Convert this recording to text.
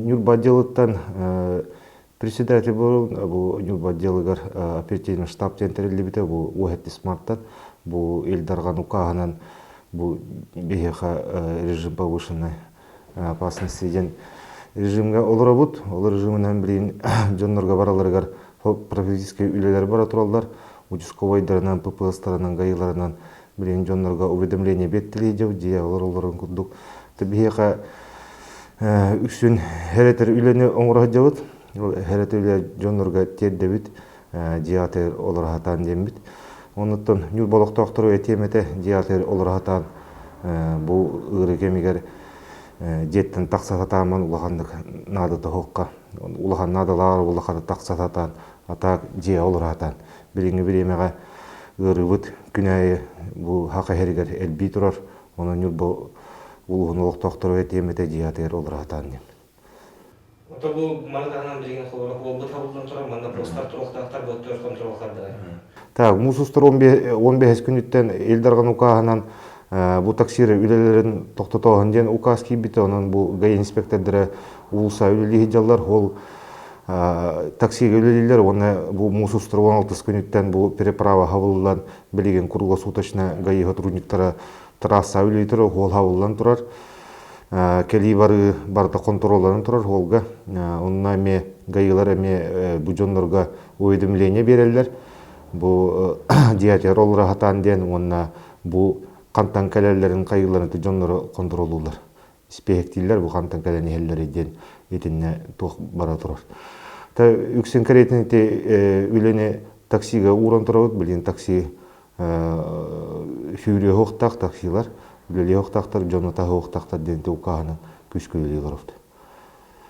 Ньурба отделыттан председатель буолун, бу Ньурба отделыгар оперативный штаб диэн тэриллибитэ, бу уһэттис марттан, бу Ил Дархан укааһынан бу биһиэхэ режим повышенной опасности диэн режимҥэ олоробут. Ол режиминэн билигин дьоннорго бараларыгар профилактическай үлэлэр бара тураллар. Участковайдарынан, ППС-тарынан, ГАИ-ларынан билигин дьоннорго уведомление биэртэлиир дьиэ олороллорун курдук. Биһиэхэ үксүн хэрэтэр үлэни оҥоро сылдьабыт. Хэрэтэр үлэ дьоннорго тиэрдэбит, дьиэ олоро сатаан диэммит. Оннуттан Ньурба олохтоохтору этиэм этэ, дьиэ олоро сатаан бу ыарыы кэмигэр дьиэттэн тахса сатааман улаханнык наада тоһуохха, улахан наадалааҕар улаханы тахса сатаан, а так дьиэ олоро сатаан. Билиҥҥи бириэмэҕэ ыарыыбыт күн аайы бу хака иһэригэр элбии турар. Онон Ньурба улууһун олохтоохторо этиэм этэ дьиэ атыгар олоро сатаан диэн. Ото бу маны таһынан билигин холобура буолбут хабыллан турар, манна постар туруохтаахтар, боттор хонтуруоллардылар. Так, муус устар 15 күнүттэн Ил Дархан укааһынан бу таксиры үлэлэрин тохтотооһун диэн укаас киирбитэ, онон бу ГАИ инспектордара уулусса үлэлии сылдьаллар, ол таксига үлэлииллэр уонна бу муус устар 16 күнүттэн бу переправа хабыллан билигин круглосуточно ГАИ сотрудниктара трасса үлэлии турар, уол хабыллан турар. Кэлии барыы барыта хонтуруолланан турар уолга. Онно эмиэ ГАИлар эмиэ бу дьоннорго уведомление биэрэллэр. Бу диатер олоро сатаан диэн уонна бу хантан кэлэллэрин хайыыларын дьоннору хонтуруоллууллар. Испиэһэктииллэр бу хантан кэлэн иһэллэрий диэн итиннэ туох бара турар. Та үксүн кэриэтин ити үлэни таксига ууран турабыт. Билигин такси сүүрүө уохтаах таксилар, үлэлиэ уохтаахтар, дьону таһыа уохтаахтар диэн ити укааһынан күүскэ үлэлии олоробут.